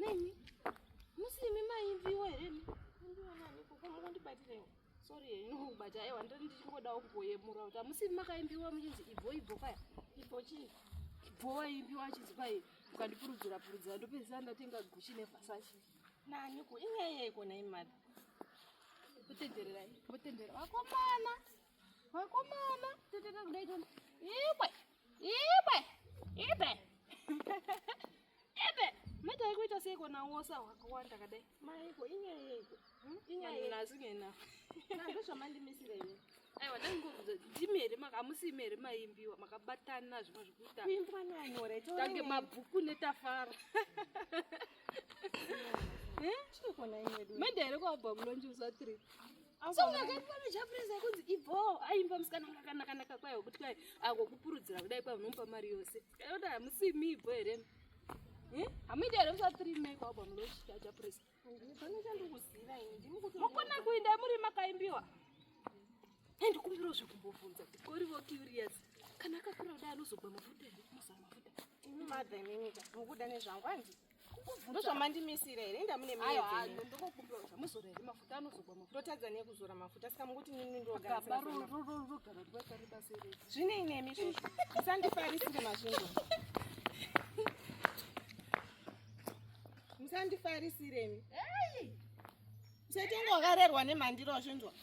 Nemi musimi maimbiwa here mi? Mukundibatirewo. Sorry henyu kubata aiwa ndiri ndichingodawo kungoyemura kuti hamusimi makaimbiwa muchinzi ibvo ibvo kaya. Ibvo chii? Ibvo waimbiwa achinzi kwai ukandipurudzira purudzira ndopedzisira ndatenga Gucci neVersace. Nani ko inyaya yeiko nhai mother? Kutendererai, kutenderera. Vakomana. Vakomana, tenderera kudai tona. Ibwe. Ibwe. Ibwe. Ibwe. Meta ikuita seiko nawosa wakawanda kadai. Maiko inyaya yeiko? Inyaya yei? Nazinge Ndozvamandimisira imi. Aiwa ndangobvunza ndimi here hamusimi here maimbiwa makabatana zvimwe zvekuita. Kuimbwa nani ore Tange mabhuku netafara. Eh? Chikona imwe du. Maenda here kualbum launch usa 3. So unakaimba neJapresa kunzi ibvo aimba musikana akanaka kwayo kuti kwai agokupurudzira kudai kwai unomupa mari yose. Kayoda hamusimi ibvo here? Eh? Hamuindi here usa 3 May kualbum launch yaJapresa? Pane chandikuziva ini ndimi kuti Mokona kuinda muri makaimbiwa. Hey, ndikumbirawo zvekumbobvunza kuti korivo curious kana akakura kudai anozogwa mafuta here anozora mafuta imi mother imimi ka mukuda nezvangu handi ndozvamandimisira here inda mune aiwa miedzo ndokukumbira kuti amuzora here mafuta anozogwa mafuta ndotadza nekuzora mafuta saka mukuti nini gaba ndogara rogara rwakareba serei zvinei nemi izvozvo musandifarisire mazvingo musandifarisire mi musaitenga wakarerwa nemhandiro wazvinzwa.